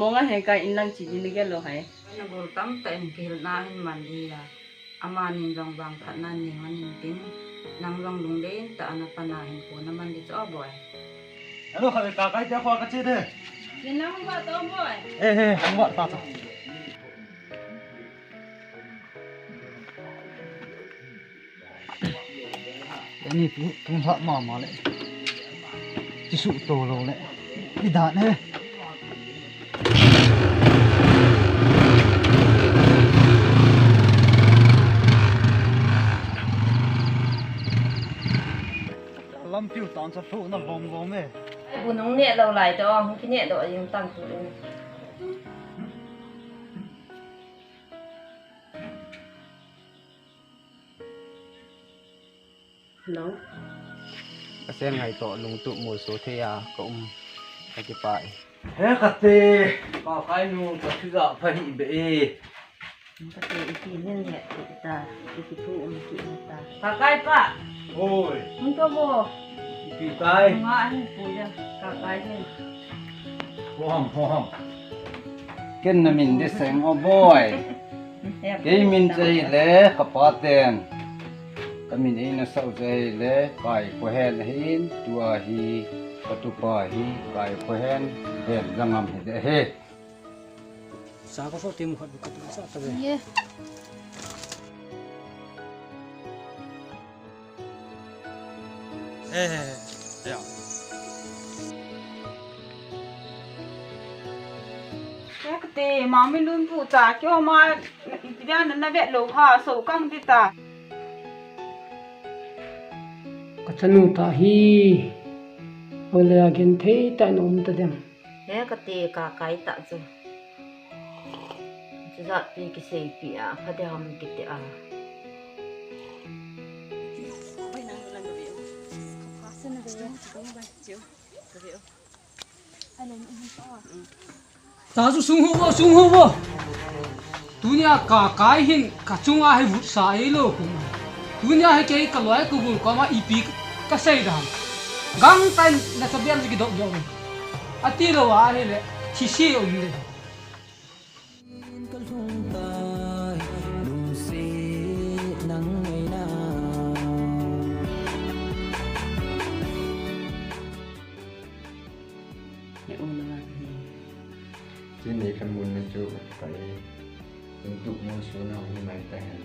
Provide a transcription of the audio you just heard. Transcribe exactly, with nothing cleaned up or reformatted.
Kong a he ka in lang chi din gel lo hai. Na gol tam ta in kihil na hin man di ya. Ama nin jong vang phat na ning an in tin. Nang jong lung le in ta ana pa na hin ko na man di cho boy. Hello, kha ka kai te ko ka chi de. Din lang ba to boy. Eh, eh, ang wa ta to. Ani pu, pu lha mama le. Chi su to lo le. Ni dan he. Lampiu tan sa thu na lom lom e. Ai bu nung ne lo lai to, hung ki ne do jing tang tu. Hello. Ka sen ngai to lungtup musu thei a ka um ka kipah e. He kate, ka kai nu ka thuja pha hi be e. Kate ipi nin he ita, ipi thu um ki ita. Ka kai pa. Oi. Mun to bo. Ipi kai. Nga hin pu ya. Ka kai hin. Ho ham, ho ham. Ken na min Diseng o boy. Kei min chu ahile ka pa ten. Ka min eina sau chu ahile Kaikhohen ahin, tua hi ka tupa hi Kaikhohen, Henjangam hi de he. Sa ko so tim khat ka tu sa ta ve. Ye. Eh, eh, eh, ya. Kate, mami lun pu cha kyo ma, ipi dia na na vet lo ha, so kang ti ta. Ka chanu ta hi, ole a gen thei ta na um ta dem. He kate ka kai ta chu. Chu jat pi kisei pi a, pha de ham kiti a. Ta chu sung hu vo, sung hu vo. Tunia ka kai hin ka chunga hi vutsa ei lo kum. Tunia hi kei ka loi ka vul koma ipi ka sei dam. Gang tan na sa bian ki dok dok. Ati lo a hi le, thi si um le. Ka lhung tai, lungset nang ngaina. Ni u na la ni. Tuni ka mun na chu ka pai. Lungtup mun su na hung mai ta hen.